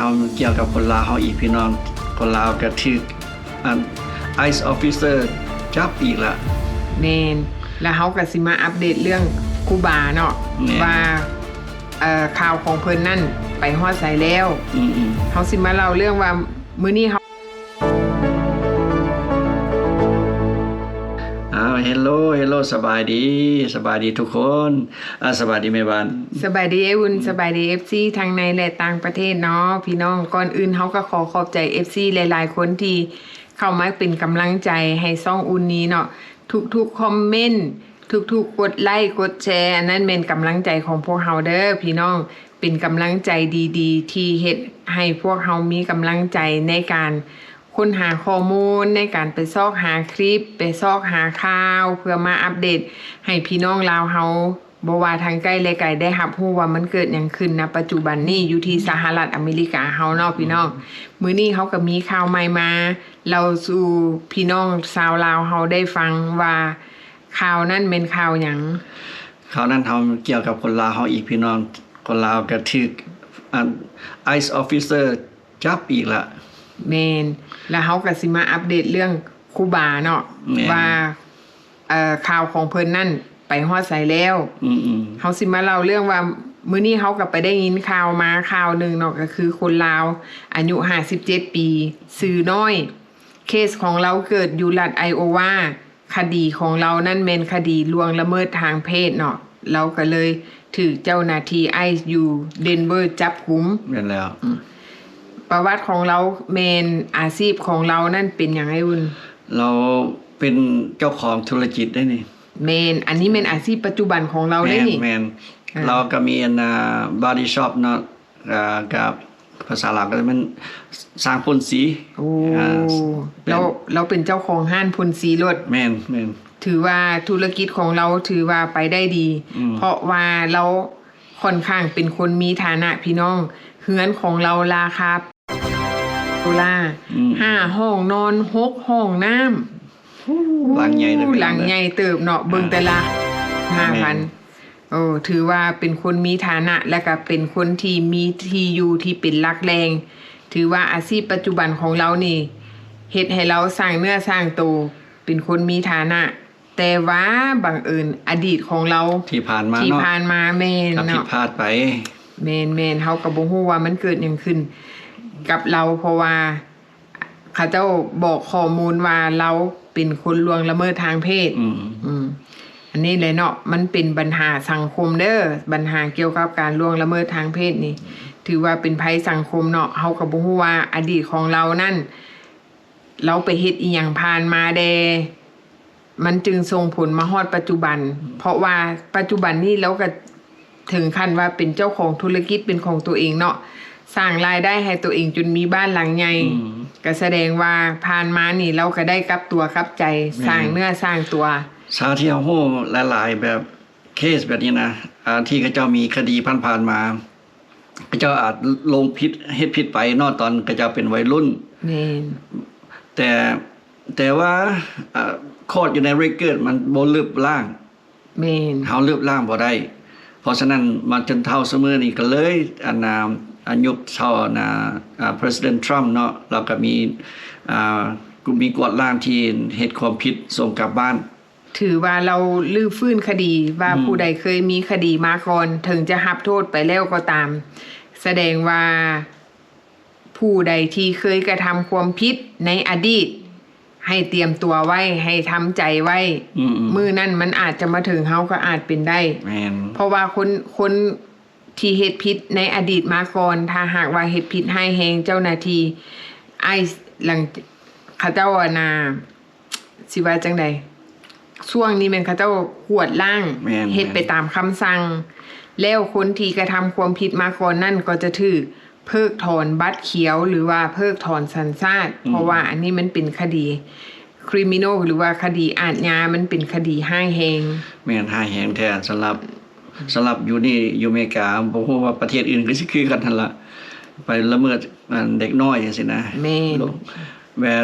ເຮົາກ່ຽວກັບຄົນລາວເຮົາອີກ ພີ່ນ້ອງ. ຄົນລາວກໍຖືກອັນ ໄອສ໌ ອອຟຟິເຊີຈັບອີກລະ. ແມ່ນ. ແລ້ວເຮົາກໍຊິມາອັບເດດເລື່ອງຄູບາເນາະ ແມ່ນ. ວ່າ ເອີ ຂ່າວຂອງເພິ່ນນັ້ນໄປຮອດໃສແລ້ວ. ອືມໆ. ເຮົາຊິມາເລົ່າເລື່ອງວ່າ ມື້ນີ້ເຮົາ ອ້າວ ເຮລໂລ ເຮລໂລ ສະບາຍດີ ສະບາຍດີທຸກຄົນ. ອ່າ ສະບາຍດີແມ່ບ້ານ. ສະບາຍດີອ້າຍອຸ່ນ ສະບາຍດີເອັຟຊີທັງໃນ ແລະ ຕ່າງປະເທດເນາະພີ່ນ້ອງ. ກ່ອນອື່ນເຮົາກໍຂໍຂອບໃຈເອັຟຊີຫຼາຍໆຄົນທີ່ເຂົ້າມາເປັນກຳລັງໃຈໃຫ້ຊ່ອງອຸ່ນນີ້ເນາະ. ທຸກໆຄອມເມັນ ທຸກໆກົດໄລກົດແຊ ອັນນັ້ນແມ່ນກຳລັງໃຈຂອງພວກເຮົາເດີພີ່ນ້ອງ. ເປັນກຳລັງໃຈດີໆ ທີ່ເຮັດໃຫ້ພວກເຮົາມີກຳລັງໃຈໃນການຄົ້ນຫາຂໍ້ມູນ ໃນການໄປຊອກຫາຄລິບ ໄປຊອກຫາຂ່າວ ເພື່ອມາອັບເດດໃຫ້ພີ່ນ້ອງລາວເຮົາ ບໍ່ວ່າທາງໃກ້ ແລະ ໄກ ໄດ້ຮັບຮູ້ວ່າມັນເກີດຫຍັງຂຶ້ນນະປັດຈຸບັນນີ້ຢູ່ທີ່ສະຫະລັດອາເມລິກາເຮົາເນາະພີ່ນ້ອງ. ມື້ນີ້ເຮົາກໍມີຂ່າວໃໝ່ມາເລົ່າສູ່ພີ່ນ້ອງຊາວລາວເຮົາໄດ້ຟັງວ່າ ຂ່າວນັ້ນແມ່ນຂ່າວຫຍັງ? ຂ່າວນັ້ນເຮົາກ່ຽວກັບຄົນລາວເຮົາອີກ ພີ່ນ້ອງ. ຄົນລາວກໍຖືກອັນ ໄອສ໌ ອອຟຟິເຊີຈັບອີກລະ. ແມ່ນ. ແລ້ວເຮົາກໍຊິມາອັບເດດເລື່ອງຄູບາເນາະ ແມ່ນ. ວ່າ ເອີ ຂ່າວຂອງເພິ່ນນັ້ນໄປຮອດໃສແລ້ວ. ອືມໆ. ເຮົາຊິມາເລົ່າເລື່ອງວ່າ ມື້ນີ້ເຮົາກໍໄປໄດ້ຍິນຂ່າວມາຂ່າວໜຶ່ງເນາະ ກໍຄືຄົນລາວອາຍຸຫ້າສິບເຈັດປີ ຊື່ນ້ອຍ. ເຄສຂອງລາວເກີດຢູ່ລັດໄອໂອວາ. ຄະດີຂອງລາວນັ້ນແມ່ນຄະດີລ່ວງລະເມີດທາງເພດເນາະ. ລາວກໍເລີຍຖືກເຈົ້າໜ້າທີ່ໄອສ໌ຢູ່ເດນເວີຈັບກຸມ. ແມ່ນແລ້ວ. ອືມ. ປະຫວັດຂອງລາວແມ່ນ ອາຊີບຂອງລາວນັ້ນເປັນຫຍັງອ້າຍອຸ່ນ? ລາວເປັນເຈົ້າຂອງທຸລະກິດເດ້ນີ້. ແມ່ນ. ອັນນີ້ແມ່ນອາຊີບປັດຈຸບັນຂອງລາວເດ້ນີ້. ແມ່ນ. ອ່າ. ລາວກໍມີອັນ ອ່າ ບາຣີຊັອບເນາະ. ອ່າ ກັບພາສາລາວກໍແມ່ນຊ່າງພົ່ນສີ. ໂອ້ ອ່າ ເປັນ ລາວ ລາວເປັນເຈົ້າຂອງຮ້ານພົ່ນສີໂລດ. ແມ່ນ ແມ່ນ. ຖືວ່າທຸລະກິດຂອງລາວຖືວ່າໄປໄດ້ດີ ອືມ ເພາະວ່າລາວຂ້ອນຂ້າງເປັນຄົນມີຖານະພີ່ນ້ອງ. ເຮືອນຂອງລາວລາຄາໂດລາ ອືມ ຫ້າຫ້ອງນອນ ຫົກຫ້ອງນ້ຳ. ໂອ້ ຫຼັງໃຫຍ່ເລີຍ ຫຼັງໃຫຍ່ເຕີບເນາະ. ອ່າ ເບິ່ງແຕ່ລະ ຫ້າພັນ. ແມ່ນ. ໂອ້ ຖືວ່າເປັນຄົນມີຖານະ ແລະກະເປັນຄົນທີ່ມີທີ່ຢູ່ທີ່ເປັນຫຼັກແຫຼ່ງ. ຖືວ່າອາຊີບປັດຈຸບັນຂອງລາວນີ້ ເຮັດໃຫ້ລາວສ້າງເນື້ອສ້າງໂຕ ເປັນຄົນມີຖານະ. ແຕ່ວ່າບັງເອີນອະດີດຂອງລາວທີ່ຜ່ານມາ ທີ່ ເນາະ ຜ່ານມາ ແມ່ນ ກໍຜິດ ເນາະ ພາດໄປ. ແມ່ນໆ ເຮົາກໍບໍ່ຮູ້ວ່າມັນເກີດຫຍັງຂຶ້ນກັບລາວ ເພາະວ່າ ເຂົາເຈົ້າບອກຂໍ້ມູນວ່າລາວເປັນຄົນລ່ວງລະເມີດທາງເພດ. ອືມ ອືມ ອັນນີ້ແຫຼະເນາະ ມັນເປັນບັນຫາສັງຄົມເດີ. ບັນຫາກ່ຽວກັບການລ່ວງລະເມີດທາງເພດນີ້ ຖືວ່າເປັນໄພສັງຄົມເນາະ. ເຮົາກໍບໍ່ຮູ້ວ່າອະດີດຂອງລາວນັ້ນ ລາວໄປເຮັດອີ່ຫຍັງຜ່ານມາແດ່ ມັນຈຶ່ງສົ່ງຜົນມາຮອດປັດຈຸບັນ. ເພາະວ່າປັດຈຸບັນນີ້ລາວກໍເຖິງຂັ້ນວ່າເປັນເຈົ້າຂອງທຸລະກິດເປັນຂອງຕົວເອງເນາະ, ສ້າງລາຍໄດ້ໃຫ້ຕົວເອງຈົນມີບ້ານຫຼັງໃຫຍ່. ອືມ ກໍສະແດງວ່າຜ່ານມານີ້ລາວກໍໄດ້ກັບຕົວກັບໃຈ, ແມ່ນ ສ້າງເນື້ອສ້າງຕົວ. ຊາວທີ່ເຮົາຮູ້ຫຼາຍໆ ແບບເຄສແບບນີ້ນະ ອ່າ ທີ່ເຂົາເຈົ້າມີຄະດີຜ່ານໆມາ, ເຂົາເຈົ້າອາດລົງຜິດ ເຮັດຜິດໄປເນາະ ຕອນເຂົາເຈົ້າເປັນໄວລຸ້ນ. ແມ່ນ ແຕ່ ແຕ່ວ່າ ອ່າ ຄອດຢູ່ໃນເຣກເກີດ ມັນບໍ່ລຶບລ້າງ. ແມ່ນ ເຮົາລຶບລ້າງບໍ່ໄດ້. ເພາະສະນັ້ນ ມາຈົນເທົ່າຊຸມື້ນີ້ກໍເລີຍ ອັນນ່າ ອາຍຸກເທົ່າ ອັນນ່າ ອ່າ President Trump ເນາະ, ລາວກໍມີ ອ່າ ມີກວດລ້າງທີ່ເຮັດຄວາມຜິດສົ່ງກັບບ້ານ. ຖືວ່າລາວຮື້ຟື້ນຄະດີວ່າ ອືມ ຜູ້ໃດເຄີຍມີຄະດີມາກ່ອນ, ເຖິງຈະຮັບໂທດໄປແລ້ວກໍຕາມ, ສະແດງວ່າຜູ້ໃດທີ່ເຄີຍກະທຳຄວາມຜິດໃນອະດີດ ໃຫ້ຕຽມຕົວໄວ້, ໃຫ້ທຳໃຈໄວ້. ອືມໆ ມື້ນັ້ນມັນອາດຈະມາເຖິງເຮົາກໍອາດເປັນໄດ້. ແມ່ນ ເພາະວ່າຄົນ ຄົນທີ່ເຮັດຜິດໃນອະດີດມາກ່ອນ, ຖ້າຫາກວ່າເຮັດຜິດຮ້າຍແຮງ, ເຈົ້າໜ້າທີ່ ໄອສ໌ ຫຼັງ ເຂົາເຈົ້າ ອັນນ່າ ຊິວ່າຈັ່ງໃດ ຊ່ວງນີ້ແມ່ນເຂົາເຈົ້າກວດລ້າງ ແມ່ນໆ ເຮັດໄປຕາມຄຳສັ່ງ, ແລ້ວຄົນທີ່ກະທຳຄວາມຜິດມາກ່ອນນັ້ນກໍຈະຖືກເພິກຖອນບັດຂຽວ ຫຼືວ່າເພິກຖອນສັນຊາດ. ອືມ ເພາະວ່າອັນນີ້ມັນເປັນຄະດີ criminal ຫຼືວ່າຄະດີອາດຍາ, ມັນເປັນຄະດີຮ້າຍແຮງ. ແມ່ນ ຮ້າຍແຮງແທ້ສຳລັບ ສຳລັບຢູ່ນີ້ ຢູ່ອາເມລິກາ. ບໍ່ຮູ້ວ່າປະເທດອື່ນກໍຊິຄືກັນຫັ້ນລະ ໄປລະເມີດ ອັນ ເດັກນ້ອຍຈັ່ງຊີ້ນະ. ແມ່ນ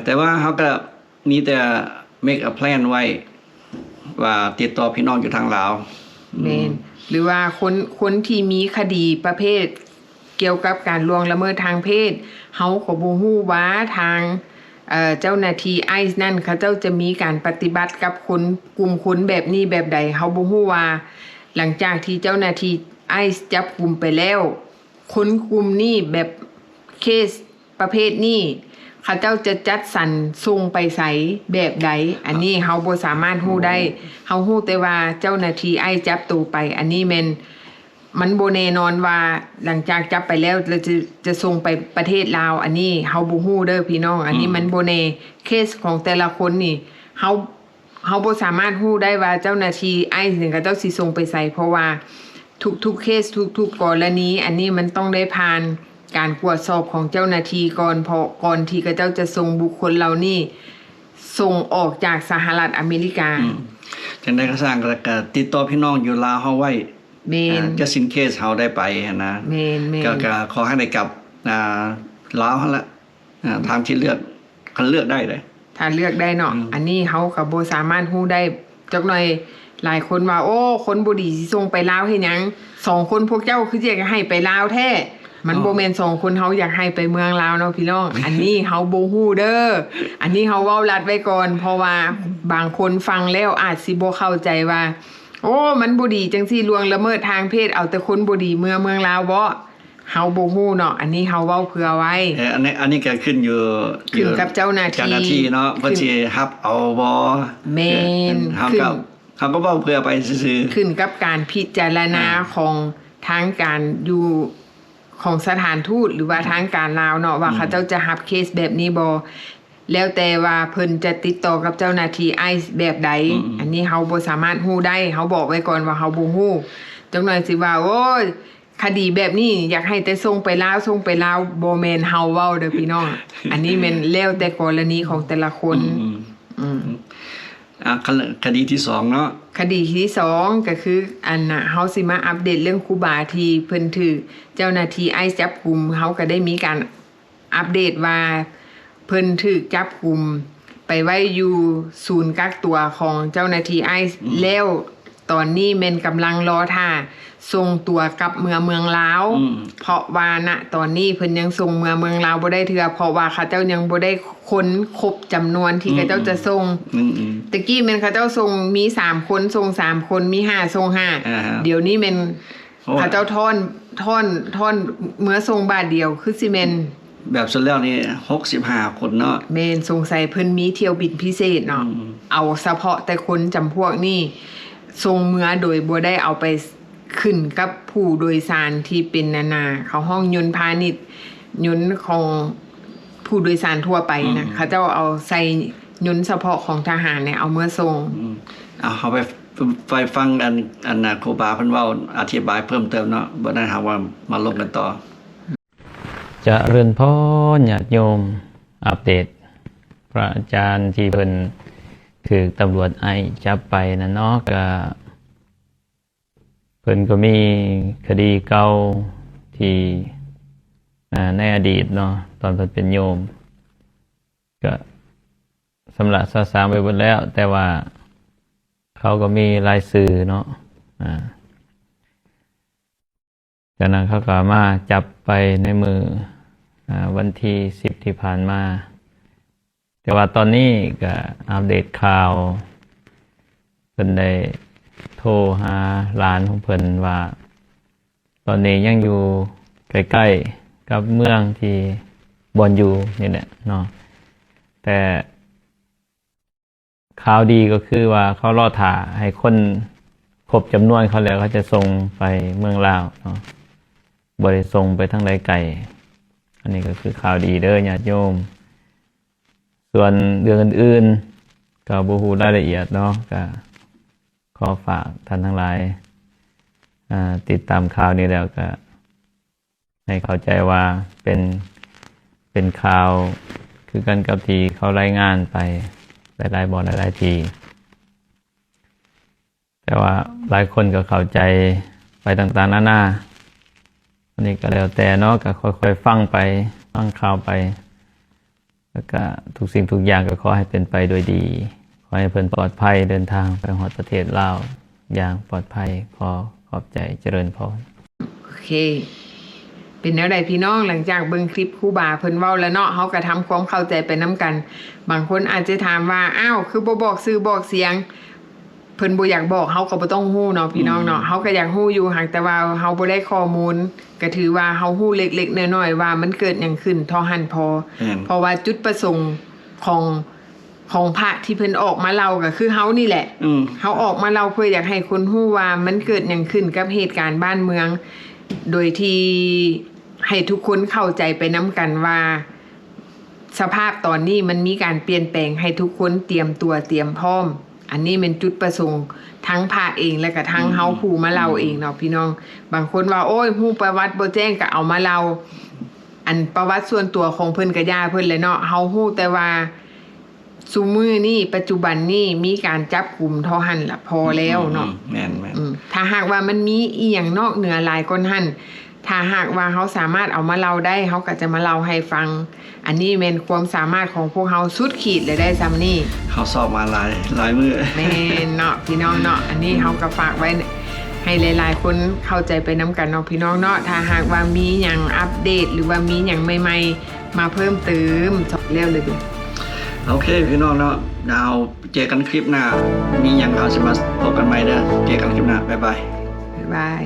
ແຕ່ວ່າເຮົາກໍ ມີແຕ່ make a plan ໄວ້ວ່າຕິດຕໍ່ພີ່ນ້ອງຢູ່ທາງລາວ. ແມ່ນ ອືມ ຫຼືວ່າຄົນ ຄົນທີ່ມີຄະດີປະເພດ ກ່ຽວກັບການລ່ວງລະເມີດທາງເພດ. ເຮົາກໍບໍ່ຮູ້ວ່າທາງ ເອີ ເຈົ້າໜ້າທີ່ໄອສ໌ນັ້ນ ເຂົາເຈົ້າຈະມີການປະຕິບັດກັບຄົນ ກຸ່ມຄົນແບບນີ້ແບບໃດ. ເຮົາບໍ່ຮູ້ວ່າຫຼັງຈາກທີ່ເຈົ້າໜ້າທີ່ໄອສ໌ຈັບກຸມໄປແລ້ວ ຄົນກຸ່ມນີ້ ແບບເຄສປະເພດນີ້ ເຂົາເຈົ້າຈະຈັດສັນສົ່ງໄປໃສແບບໃດ ອັນນີ້ເຮົາບໍ່ສາມາດຮູ້ໄດ້. ເຮົາຮູ້ແຕ່ວ່າເຈົ້າໜ້າທີ່ໄອສ໌ຈັບໂຕໄປ ອັນນີ້ແມ່ນ ມັນບໍ່ແນ່ນອນວ່າຫຼັງຈາກຈັບໄປແລ້ວ ແລ້ວຈະ ຈະສົ່ງໄປປະເທດລາວ ອັນນີ້ເຮົາບໍ່ຮູ້ເດີພີ່ນ້ອງ. ອັນນີ້ ອືມ ມັນບໍ່ແນ່ ເຄສຂອງແຕ່ລະຄົນນີ້ ເຮົາ ເຮົາບໍ່ສາມາດຮູ້ໄດ້ວ່າເຈົ້າໜ້າທີ່ໄອສ໌ນີ້ ເຂົາເຈົ້າຊິສົ່ງໄປໃສ ເພາະວ່າທຸກໆເຄສ ທຸກໆກໍລະນີ ອັນນີ້ມັນຕ້ອງໄດ້ຜ່ານການກວດສອບຂອງເຈົ້າໜ້າທີ່ກ່ອນ ເພາະກ່ອນທີ່ເຂົາເຈົ້າຈະສົ່ງບຸກຄົນເຫຼົ່ານີ້ສົ່ງອອກຈາກສະຫະລັດອາເມລິກາ. ອືມ ຈັ່ງໃດກໍຊ່າງ ກໍ ກໍຕິດຕໍ່ພີ່ນ້ອງຢູ່ລາວເຮົາໄວ້ ແມ່ນ ອ່າ just in case ເຮົາໄດ້ໄປຫັ້ນນະ. ແມ່ນໆ ກໍ ກໍຂໍໃຫ້ໄດ້ກັບ ອ່າ ລາວຫັ້ນລະ ອ່າ ຕາມທີ່ເລືອກ ຄັນເລືອກໄດ້ເດ້ ຖ້າເລືອກໄດ້ເນາະ. ອືມ ອັນນີ້ເຮົາກໍບໍ່ສາມາດຮູ້ໄດ້. ຈັກໜ່ອຍຫຼາຍຄົນວ່າ ໂອ້ ຄົນບໍ່ດີຊິສົ່ງໄປລາວເຮັດຫຍັງ? ສອງຄົນພວກເຈົ້າຄືຈະຢາກໃຫ້ໄປລາວແທ້? ມັນ ອໍ ບໍ່ແມ່ນສອງຄົນເຮົາຢາກໃຫ້ໄປເມືອງລາວເນາະພີ່ນ້ອງ. ອັນນີ້ເຮົາບໍ່ຮູ້ເດີ. ອັນນີ້ເຮົາເວົ້າລັດໄວ້ກ່ອນ ເພາະວ່າບາງຄົນຟັງແລ້ວອາດຊິບໍ່ເຂົ້າໃຈວ່າ ໂອ້ ມັນບໍ່ດີຈັ່ງຊີ້ ລ່ວງລະເມີດທາງເພດ ເອົາແຕ່ຄົນບໍ່ດີເມືອເມືອງລາວບໍ? ເຮົາບໍ່ຮູ້ເນາະ ອັນນີ້ເຮົາເວົ້າເຜື່ອໄວ້. ເອີ ອັນນີ້ ອັນນີ້ກໍຂຶ້ນຢູ່ ຂຶ້ນກັບເຈົ້າໜ້າທີ່ ເຈົ້າໜ້າທີ່ເນາະ ເພິ່ນຊິຮັບເອົາບໍ່? ແມ່ນ ເຮົາກໍ ເຮົາກໍເວົ້າເຜື່ອໄປຊື່ໆ ຂຶ້ນກັບການພິຈາລະນາ ອ່າ ຂອງທາງການຢູ່ ຂອງສະຖານທູດ ຫຼືວ່າ ອືມ ທາງການລາວເນາະ ວ່າ ອືມ ເຂົາເຈົ້າຈະຮັບເຄສແບບນີ້ບໍ່? ແລ້ວແຕ່ວ່າເພິ່ນຈະຕິດຕໍ່ກັບເຈົ້າໜ້າທີ່ໄອສ໌ແບບໃດ. ອືມໆ ອັນນີ້ເຮົາບໍ່ສາມາດຮູ້ໄດ້ ເຮົາບອກໄວ້ກ່ອນວ່າເຮົາບໍ່ຮູ້. ຈັກໜ່ອຍຊິວ່າ ໂອ້ຍ ຄະດີແບບນີ້ຢາກໃຫ້ແຕ່ສົ່ງໄປລາວ ສົ່ງໄປລາວ. ບໍ່ແມ່ນເຮົາເວົ້າເດີພີ່ນ້ອງ ອັນນີ້ແມ່ນແລ້ວແຕ່ກໍລະນີຂອງແຕ່ລະຄົນ. ອືມໆ ອືມ ອ່າ ຄະ ຄະດີທີສອງເນາະ ຄະດີທີສອງກໍຄື ອັນນ່າ ເຮົາຊິມາອັບເດດເລື່ອງຄູບາທີ່ເພິ່ນຖືກເຈົ້າໜ້າທີ່ໄອສ໌ຈັບກຸມ. ເຮົາກໍໄດ້ມີການ ອັບເດດວ່າເພິ່ນຖືກຈັບກຸມໄປໄວ້ຢູ່ສູນກັກຕົວຂອງເຈົ້າໜ້າທີ່ໄອສ໌ ອືມ ແລ້ວຕອນນີ້ແມ່ນກຳລັງລໍຖ້າສົ່ງຕົວກັບເມືອເມືອງລາວ ອືມ ເພາະວ່ານະຕອນນີ້ເພິ່ນຍັງສົ່ງເມືອເມືອງລາວບໍ່ໄດ້ເທື່ອ ເພາະວ່າເຂົາເຈົ້າຍັງບໍ່ໄດ້ຄົນຄົບຈຳນວນທີ່ ອືມ ເຂົາເຈົ້າຈະສົ່ງ. ອືມໆ ແຕ່ກີ້ແມ່ນເຂົາເຈົ້າສົ່ງມີສາມຄົນ ສົ່ງສາມຄົນ ມີຫ້າ ສົ່ງຫ້າ ອ່າຮະ ດຽວນີ້ແມ່ນ ໂອ້ຍ ເຂົາເຈົ້າທ້ອນ ທ້ອນ ທ້ອນເມືອສົ່ງບາດດຽວ ຄືຊິແມ່ນ ແບບສຸດແລ້ວນີ້ຫົກສິບຫ້າຄົນເນາະ. ແມ່ນ ສົງໄສເພິ່ນມີຖ້ຽວບິນພິເສດເນາະ ອືມ ເອົາສະເພາະແຕ່ຄົນຈຳພວກນີ້ສົ່ງເມືອໂດຍບໍ່ໄດ້ເອົາໄປຂຶ້ນກັບຜູ້ໂດຍສານທີ່ເປັນ ອັນນ່າ ເຂົາຮ້ອງຍົນພານິດ ຍົນຂອງຜູ້ໂດຍສານທົ່ວໄປນະ ອືມ ເຂົາເຈົ້າເອົາໃສ່ຍົນສະເພາະຂອງທະຫານນີ້ເອົາເມືອສົ່ງ. ອືມ ເອົາ ເຮົາໄປ ໄປຟັງອັນ ອັນນ່າ ຄູບາເພິ່ນເວົ້າອະທິບາຍເພີ່ມເຕີມເນາະ ບັດນັ້ນເຮົາມາ ມາລົມກັນຕໍ່. ຈະເລີນພອນ ຍາດໂຍມ ອັບເດດພະອາຈານທີ່ເພິ່ນຖືກຕຳຫຼວດໄອສ໌ຈັບໄປນັ້ນເນາະ ກະເພິ່ນກໍມີຄະດີເກົ່າທີ່ ອ່າ ໃນອະດີດເນາະ ຕອນເພິ່ນເປັນໂຍມ ກະຊຳລະສະສາງໄປເບິດແລ້ວ ແຕ່ວ່າເຂົາກໍມີລາຍຊື່ເນາະ ອ່າ ຈາກນັ້ນເຂົາກໍມາຈັບໄປໃນມື້ ອ່າ ວັນທີສິບທີ່ຜ່ານມາ ແຕ່ວ່າຕອນນີ້ກໍອັບເດດຂ່າວ ເພິ່ນໄດ້ໂທຫາຫຼານຂອງເພິ່ນວ່າ ຕອນນີ້ຍັງຢູ່ໃກ້ໆກັບເມືອງທີ່ບ່ອນຢູ່ນີ້ແຫຼະເນາະ ແຕ່ຂ່າວດີກໍຄືວ່າເຂົາລໍຖ້າໃຫ້ຄົນຄົບຈຳນວນເຂົາແລ້ວ ເຂົາຈະສົ່ງໄປເມືອງລາວເນາະ ບໍ່ໄດ້ສົ່ງໄປທາງໃດໄກ. ອັນນີ້ກໍຄືຂ່າວດີເດີຍາດໂຍມ. ສ່ວນເລື່ອງອື່ນໆ ກໍບໍ່ຮູ້ລາຍລະອຽດເນາະ ກໍຂໍຝາກທ່ານທັງຫຼາຍ ອ່າ ຕິດຕາມຂ່າວນີ້ແລ້ວກໍໃຫ້ເຂົ້າໃຈວ່າເປັນ ເປັນຂ່າວຄືກັນກັບທີ່ເຂົາລາຍງານໄປຫຼາຍໆບ່ອນຫຼາຍໆທີ່. ແຕ່ວ່າຫຼາຍຄົນກໍເຂົ້າໃຈໄປຕ່າງໆນານາ ອັນນີ້ກໍແລ້ວແຕ່ເນາະ ກໍຄ່ອຍໆຟັງໄປ ຟັງຂ່າວໄປ ແລ້ວກໍທຸກສິ່ງທຸກຢ່າງກໍຂໍໃຫ້ເປັນໄປໂດຍດີ ຂໍໃຫ້ເພິ່ນປອດໄພ ເດີນທາງໄປຮອດປະເທດລາວຢ່າງປອດໄພ. ຂໍຂອບໃຈ ຈະເລີນພອນ. ໂອເຄ ເປັນແນວໃດພີ່ນ້ອງ? ຫຼັງຈາກເບິ່ງຄລິບຄູບາເພິ່ນເວົ້າແລ້ວເນາະ ເຮົາກໍທຳຄວາມເຂົ້າໃຈໄປນຳກັນ. ບາງຄົນອາດຈະຖາມວ່າ ອ້າວ ຄືບໍ່ບອກຊື່ບອກສຽງ? ເພິ່ນບໍ່ຢາກບອກ ເຮົາກໍບໍ່ຕ້ອງຮູ້ເນາະພີ່ນ້ອງເນາະ. ອືມ ເຮົາກໍຢາກຮູ້ຢູ່ ຫາກແຕ່ວ່າເຮົາບໍ່ໄດ້ຂໍ້ມູນ ກໍຖືວ່າເຮົາຮູ້ເລັກໆນ້ອຍໆວ່າມັນເກີດຫຍັງຂຶ້ນເທົ່ານັ້ນພໍ. ແມ່ນ ເພາະວ່າຈຸດປະສົງຂອງ ຂອງພະທີ່ເພິ່ນອອກມາເລົ່າກໍຄືເຮົານີ້ແຫຼະ. ອືມ ເຮົາອອກມາເລົ່າເພື່ອຢາກໃຫ້ຄົນຮູ້ວ່າມັນເກີດຫຍັງຂຶ້ນກັບເຫດການບ້ານເມືອງ ໂດຍທີ່ໃຫ້ທຸກຄົນເຂົ້າໃຈໄປນຳກັນວ່າ ສະພາບຕອນນີ້ມັນມີການປ່ຽນແປງ ໃຫ້ທຸກຄົນຕຽມຕົວຕຽມພ້ອມ. ອັນນີ້ແມ່ນຈຸດປະສົງທັງພະເອງ ແລະກະທັງເຮົາ ອືມ ຜູ້ມາເລົ່າເອງເນາະ ອືມ ພີ່ນ້ອງ. ບາງຄົນວ່າ ໂອ້ຍ ຮູ້ປະຫວັດບໍ່ແຈ້ງກໍເອົາມາເລົ່າ. ອັນປະຫວັດສ່ວນຕົວຂອງເພິ່ນກໍຢ່າເພິ່ນແຫຼະເນາະ. ເຮົາຮູ້ແຕ່ວ່າ ຊຸມື້ນີ້ ປັດຈຸບັນນີ້ມີການຈັບກຸມເທົ່າຫັ້ນລະ ພໍແລ້ວເນາະ. ອືມ ອືມ ແມ່ນໆ ອືມ ຖ້າຫາກວ່າມັນມີອີ່ຫຍັງນອກເໜືອຫຼາຍກວ່ານັ້ນ ຖ້າຫາກວ່າເຮົາສາມາດເອົາມາເລົ່າໄດ້ ເຮົາກໍຈະມາເລົ່າໃຫ້ຟັງ. ອັນນີ້ແມ່ນຄວາມສາມາດຂອງພວກເຮົາສຸດຂີດເລີຍໄດ້ຊ່ຳນີ້. ເຮົາຊອກມາຫຼາຍ ຫຼາຍມື້. ແມ່ນເນາະ ພີ່ນ້ອງເນາະ. ອັນນີ້ເຮົາກໍຝາກໄວ້ໃຫ້ຫຼາຍໆຄົນເຂົ້າໃຈໄປນຳກັນເນາະ ພີ່ນ້ອງເນາະ. ຖ້າຫາກວ່າມີຫຍັງອັບເດດ ຫຼືວ່າມີຫຍັງໃໝ່ໆ ມາເພີ່ມເຕີມ ແລ້ວເລີຍ. ໂອເຄ ພີ່ນ້ອງເນາະ ດາວເຈີກັນຄລິບໜ້າ ມີຫຍັງເຮົາຊິມາພົບກັນໃໝ່ເດີ. ເຈີກັນຄລິບໜ້າ ບາຍບາຍ ບາຍບາຍ.